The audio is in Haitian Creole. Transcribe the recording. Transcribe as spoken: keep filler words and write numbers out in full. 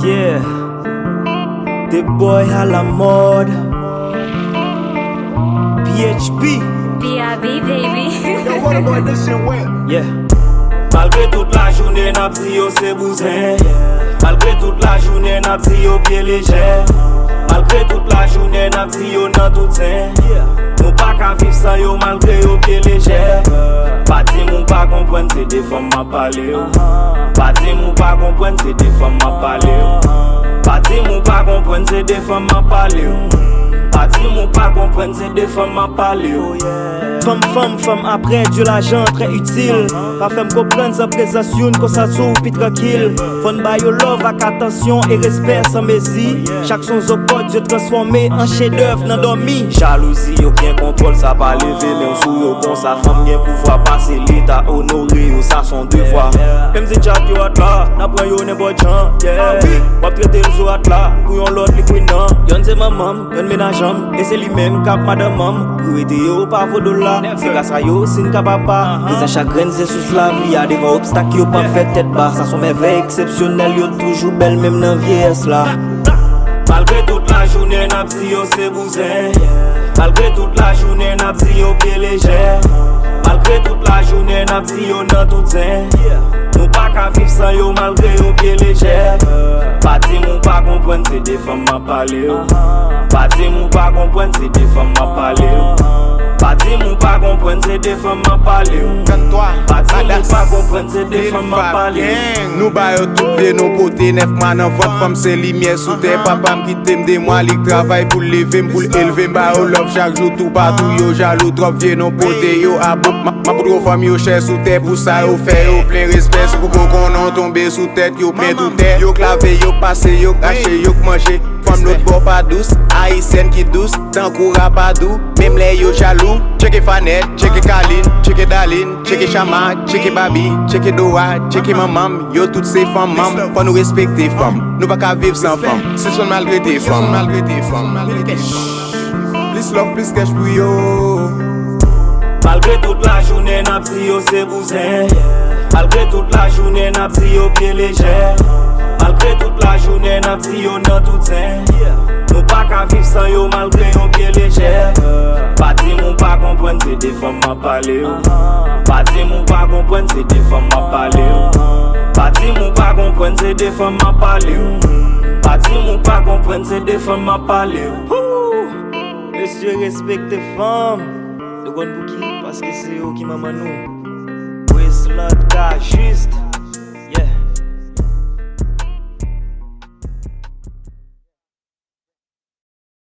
Yeah. The boy à la mode. P H P. B I B, baby. Yo, what about this shit went? Yeah. Malgre tout lajounen n ap di yo se bouzen. Malgre tout lajounen n ap di yo pye lejè. Malgre tout lajounen n ap di yo nan tout sen. Nou pa ka viv san yo malgre yo pye lejè. Pa di m ou pa konprann se de fanm m ap pale w. Pa di m ou pa konprann se de fanm m ap pale w. Pa di m ou pa konprann se de fanm m ap pale w. Pa di m ou pa konprann se de fanm m ap pale w. Fanm, fanm, fanm aprè, Dye lajan trè itil. Pa fè m konprann san prezans youn konsa sou ou pi trankil. Fò n ba yo love ak atansyon e respè san mezi. Chak son zokòd yo transfòme an chedèv nan dòmi. Jalouzi yo gen kontwòl, sa pa leve men w sou yo konsa. Fanm gen pouvwa pase leta, onore yo sa son devwa. Menm si chat yo at la, n ap pran yo nenpòt jan. Yeah. W ap trete l sou at la, pou yon lòt li queen nan. Yonn se manman m, yonn menajan m, e se li menm k ap madanm an m. Priyorite yo pa vo dola. Se gras a yo si n ka papa. Prezans chak grenn se sous lavi a. Devan obstak yo p ap fè tèt ba. Sa son mèvèy eksepsyonèl, yo toujou bèl menm nan vyeyès la. Malgre tout lajounen n ap di yo se bouzen. Malgre tout lajounen n ap di yo pye lejè. Malgre tout lajounen n ap di yo nan tout zen. Nou pa ka viv san yo malgre yo pye lejè. Pa di m ou pa konprann se de fanm m ap pale w. Pa di m ou pa konprann se de fanm m ap pale w. Pa di m ou pa konprann se de fanm m ap pale w. Pa di m ou pa konprann se de fanm m ap pale w. Nou ba yo tout vye non pote nèf mwa nan vant fanm se limyè sou tè. Papa m kite m de mwa, li k travay pou l leve m, pou l elve m. Ba yo love chak jou, toupatou yo jalou, twòp vye non pote yo abou. M ap pran fanm yo chè sou tè, pou sa yo fè yo plen respè. Si poko konnen w tonbe sou tèt, yo plen tou tè. Yo k lave, yo k pase, yo k rache, yo k manje. Fanm lòt bò pa dous, ayisyèn ki dous, tankou rapadou. Menm lè yo jalou, tcheke Fanèt, tcheke Kalin, tcheke Dalin, tcheke Chama, tcheke Babi, tcheke Dora, tcheke manman m, yo tout se fanm manm. Fò nou respekte fanm, nou pa ka viv san fanm. Si son maltrete fanm. Plis love, plis kèch pou yo. Malgre tout lajounen n ap di yo se bouzen. Malgre tout lajounen n ap di yo pye lejè. Malgre tout lajounen n ap di yo nan tout zen. Nou pa ka viv san yo malgre yo pye lejè. Pa di m ou pa konprann se de fanm m ap pale w. Pa di m ou pa konprann se de fanm m ap pale w. Pa di m ou pa konprann se de fanm m ap pale w. Pa di m ou pa konprann se de fanm m ap pale w. Mesye respekte fanm. Nou konn pou ki? Paske se yo ki manman nou. Wesland Kajist.